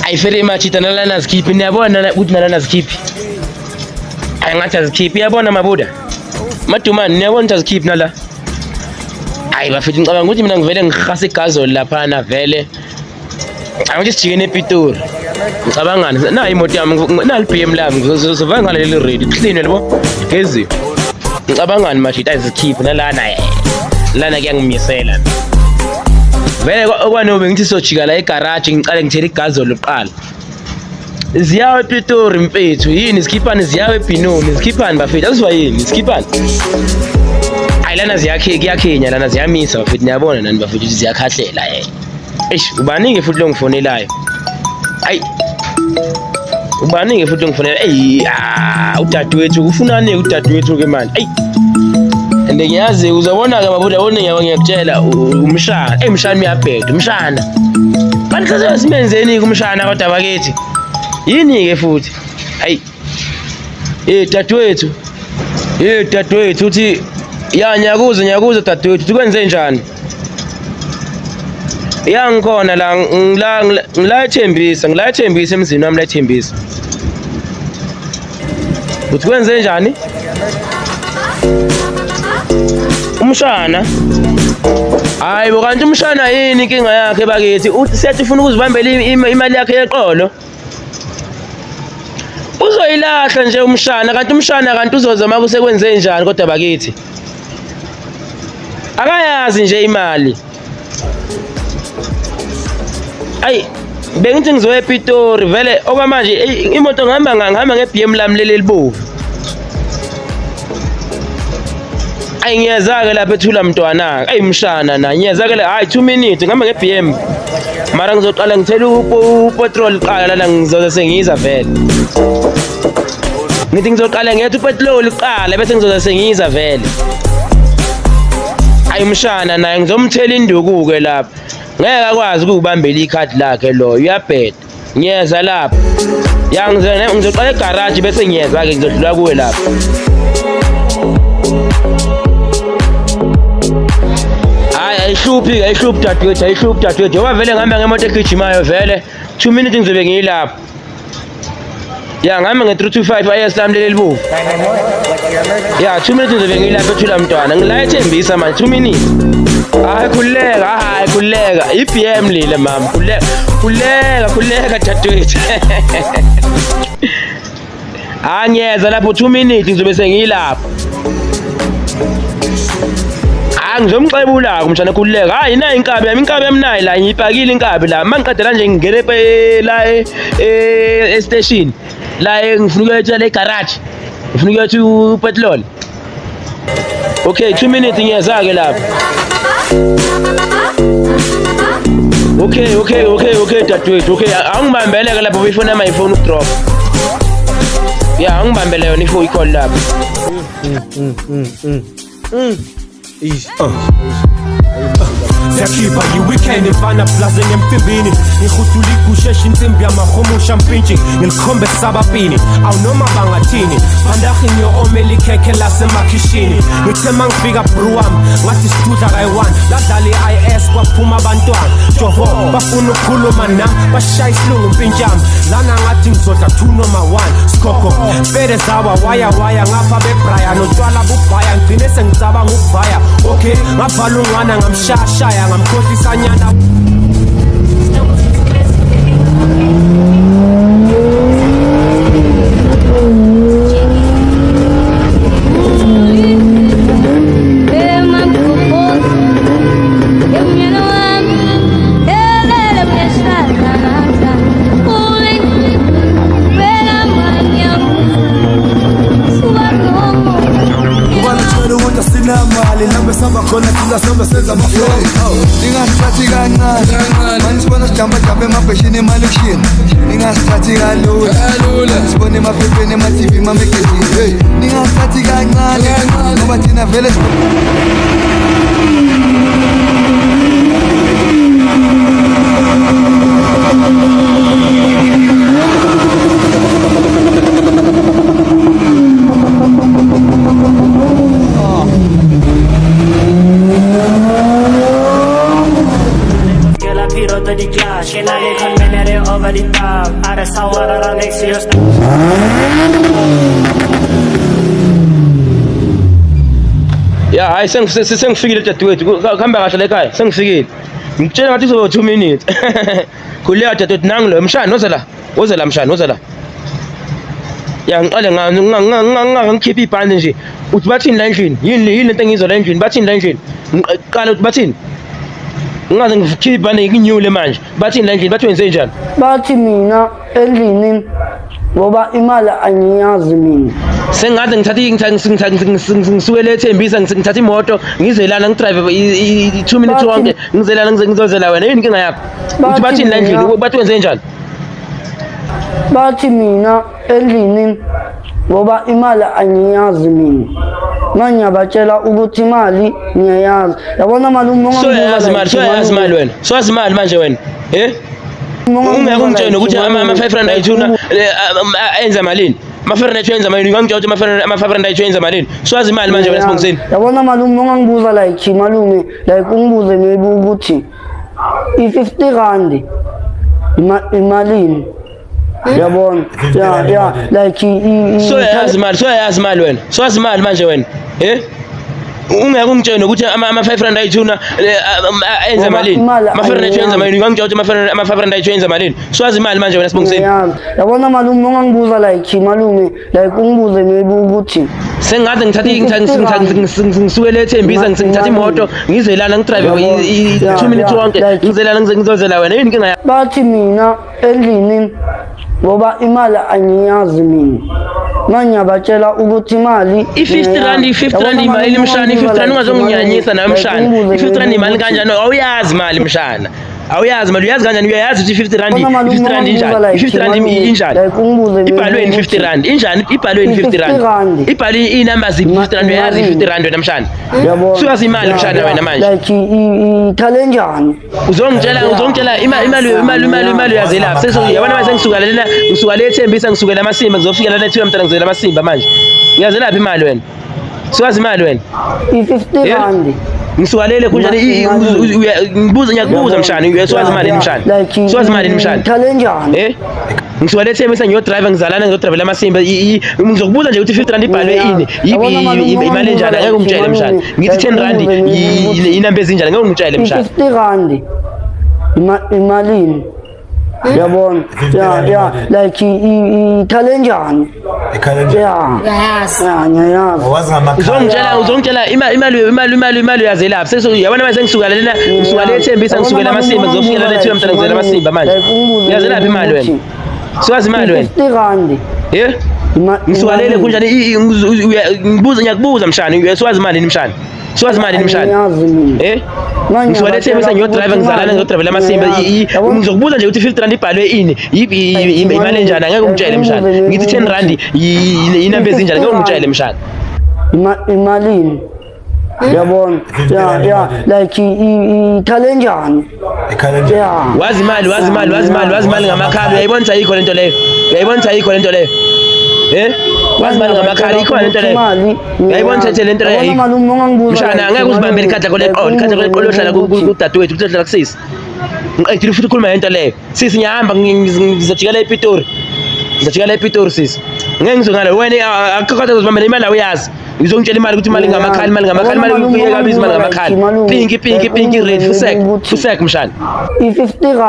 Ayifere imachita nalana zikhiphi niyabona ukuthi nalana zikhiphi. Ayi ngathi azikhiphi uyabona mabuda. Madumane niyabona ukuthi azikhiphi nala. Ayi bafethu ngicabanga ukuthi mina ngivele ngihasa igazoli laphana vele. Ngicabanga ukuthi sijikene ePitori. Ngicabangani nayi imoto yami nali BM lami ngizova ngaleli ready clean yabo. Geziwe. Ngicabangani mashita azikhiphi nalana lana kuyangimisela. Vele okwanobe ngithi sojika la egaraji ngiqale ngithele igazolo kuqala. Ziyawe ePitori mfethu yini zikhiphani ziyawe eBhinoni zikhiphani bafethu azizwa yini zikhiphani ayi lana ziyakhe kuyakhenya lana ziyamisa bafethu niyabona nani bafethu ukuthi ziyakhahlela eh eish ubani-ke futhi lo ngifonelayo ayi ubani-ke futhi lo ngifonela eyi ah, udadewethu kufunani-ke udadewethu-ke manje eyi and ngiyazi uzobona-ke mabuda yabona ngiyakutshela umshana eyi umshana uyabheda umshana kanti hlase simenzeni-ke umshana kodwa bakithi yini-ke futhi hayi Eh dadewethu. Eh dadewethu uthi ya nyakuza nyakuza dadewethu uthi kwenze njani? Ya ngikhona la ngila ngila ethembisa ngila ethembisa emzini wami la ethembisa. Uthi kwenze njani? Umshana Hayi bo kanti umshana yini inkinga yakhe bakithi uthi sethi ufuna ukuzibambela imali yakhe yeqolo. Uzoyilahla nje umshana kanti umshana kanti uzozama kusekwenze njani kodwa bakithi. Akayazi nje imali. Ayi bengithi ngizoya ePitori vele okwamanje imoto ngihamba ngihamba nge-BM lami leli elibovu. Ayi ngiyeza-ke lapha ethula mntwana ayi mshana na ngiyeza-ke la hayi 2 minutes ngihamba nge-BM mara ngizoqala ngithele upetrol kuqala lana ngizoze sengiza vele ngithi ngizoqala ngethe upetrol kuqala bese ngizoze sengiza vele ayi mshana naye ngizomthela induku-ke lapha ngeke akwazi ukuwubambela ikhadi lakhe loyo uyabheda ngiyeza lapha ya ngizoqala egaraji bese ngiyeza-ke ngizodlula kuwe lapha hayi ayihluphi-ke ayihluphi dadewethu ayihluphi dadewethu njengoba vele ngihamba ngemoto egijimayo vele 2 minutes ngizobe ngiyilapha ya ngihamba nge-325 is lami leli libovu ya 2 minutes ngizobe ngiyilapha ethula mntwana ngila ethembisa manje 2 minutes hayi khululeka hayi khululeka i-BM lile mama khululeka khululeka khululeka dadewethu hayi ngiyeza lapho 2 minutes ngizobe sengiyilapha hayi ngizomxebula-ke umshana khululeka hayi nayi inkabi yami inkabi yami nayi la ngiyipakile inkabi la uma ngiqedela nje ngingene la esiteshini la ngifuna ukuyotshela egaraji ngifuna ukuyothi upetrol okay 2 minutes ngiyeza-ke lapho okay okay okay okay dadewethu okay angibambele-ke lapho ifoni yami ayifoni ukudrop ya angibambele yona ifo ikhona lapho Siyakhipha yi-weekend mfana plaze ngemcimbini ngihudula igushesha insimbi yamahumusha mpintshi ngilikhombe sabapini awunoma bangathini vandahi ngiyo-omela ikhekhe lasemakhishini ngithe ma ngifika bruwam ngathi sidudla kayi-one ladlala i-is kwaphuma abantwana jovo bafuna ukukhuluma nam bashaya isilungu mpintshami lana ngathi ngizodla two noma one sikhokho fere zawa waya waya ngapha bebraya notshwala bubhaya ngigcine sengicabanga ukuvaya okay ngavala ungwana ngamshayashaya ngamkhohlisanyana. Kubanitshela ukuthi asinamali lapho esihamba khona thina sihambe senza amaflow ningasithathi kancane manje sibona sijambajamba emabheshini emalokishini ningasithathi kalula sibone emaphepheni ema-tv emamegazini hey ningasithathi kancane ngoba thina vele. Ya hayi sengifikile dadewethu, kuhamba kahle la ekhaya, sengifikile. Ngikutshela ngathi kuzoba 2 minutes. Khuleka dadewethu, nangu lo mshana, woza la. Woza la mshana, woza la. Ya ngiqale ngikhiphe ibhande nje. Uthi bathini la endlini? Yini lento engiyizwa la endlini? Bathini la endlini? Ngiqale uthi bathini? Ngingaze ngikhiphe ibhande nginyule manje. Bathini la endlini? Bathi wenze njani? Bathi mina endlini ngoba imali angiyazi mina. Sengaze ngithathe ngisukele eThembisa, ngithathe imoto ngize lana ngidrive i-2 minutes wonke ngize lana ngizozela wena. Yini inkinga yakho? Uthi bathini la endlini? Bathi wenze njani? Bathi mina endlini ngoba imali angiyazi mina. Manje ngiyabatshela ukuthi imali ngiyayazi. Yabona malume ungambuza. Soyazi imali wena. Soyazi imali manje wena. Eh? Ungeke ungitshele ukuthi ama-5 rand ayithuna enza malini. Ama-5 rand ayithu enza malini. Ungangitshela ukuthi ama-5 rand ayithu enza malini. Soyazi imali manje wena Sibongiseni. Yabona malume ungangibuza like malume like ungibuze maybe ukuthi i-50 rand imalini. Yabona ya like soyazi imali, soyazi imali wena. Soyazi imali manje wena. Eh? Ungeke ungitshele ukuthi ama-5 rand ayithuna enza malini. Ama-5 rand ayithu enza malini. Ungangitshela ukuthi ama-5 rand ayithu enza malini. Soyazi imali manje wena Sibongiseni. Yabona malume ungangibuza like malume like ungibuze maybe ukuthi sengaze ngithathe ngisukele eThembisa, ngithathe imoto ngize lana ngidrive i-2 minutes wonke ngize lana ngizozela wena. Yini inkinga yakho? Bathi mina endlini ngoba imali angiyazi mina. Manje ngiyabatshela ukuthi imali i-50 rand, i-50 rand imali mshana, i-50 rand ungazonginyanyisa nawe mshana. I-50 rand imali kanjani? Awuyazi imali mshana. Awuyazi imali, uyazi kanjani? Uyayazi ukuthi i-50 rand, i-50 rand injani? I-50 rand injani? Ibhalweni 50 rand injani? Ibhalweni 50 rand. Ibhalwe inamba ziphi 50 rand? Uyayazi i-50 rand wena mshana? Suyazi imali mshana wena manje. Like ikhale njani? Uzongitshela imali uyazelaphi? Sesiyabona manje sengisuka lena, ngisuka le eThembisa, ngisukela amasimba, ngizofika lana eThiwa mntana, ngizela amasimba manje. Uyazelaphi imali wena? Suyazi imali wena? I-50 rand. Ngisuka lele kunjani? Ngibuza, ngiyakubuza mshana, uyazi imali mshana? Suyazi imali mshana? Ikhale njani? Eh? Ngisuka le Thembisa ngiyodrive, ngizalana ngizodrivela amasimba. Ngizokubuza nje ukuthi 50 rand ibhalwe ini? Imali enjani? Angeke ungitshele mshana. Ngithi 10 rand inamba ezinjani? Angeke ungitshele mshana. I-50 rand imalini? Yabona ya like ikhale njani? Ya ngiyayazi. Uzongitshela imali uyazelaphi? Sesiyabona manje sengisuka lena, ngisuka le eThembisa, ngisukela amasimba, ngizofika lana eThiwa mntana, ngizela amasimba manje. Uyazelaphi imali wena? Suyazi imali wena? I-50 rand. Eh? Ngisuka lele kunjani? Ngibuza, ngiyakubuza mshana, uyazi imali mshana? Suyazi imali mshana? Eh? Ngisuka le Thembisa ngiyodrive, ngizalana ngizodrivela amasimba. Ngizokubuza nje ukuthi 50 rand ibhalwe ini? Imali enjani? Angeke ungitshele mshana. Ngithi 10 rand inamba ezinjani? Angeke ungitshele mshana. Imalini? Yabona ya like ikhale njani? Wazi imali, wazi imali, wazi imali, wazi imali ngamakhala. Uyayibona ayikho lento leyo. Uyayibona ayikho lento leyo. Eh? Wazi imali ngamakhala, ikhona lento leyo. Uyayibona ukuthi lento leyo. Mshana angeke uzibambele ikhanda leqolo, ikhanda leqolo ohlala kudadewethu, uhlala kusisi. Ngiqedile futhi ukhuluma ngento leyo. Sisi ngiyahamba ngizojikela ePitori. Ngizojikela ePitori sisi. Ngeke ngizongala wena akukho uzibambele imali awuyazi. Ngizongitshela imali ukuthi imali ngamakhala, imali ngamakhala, imali kuyeka biza imali ngamakhala. Pinki pinki pinki red fusek, fusek mshana. I-50 rand.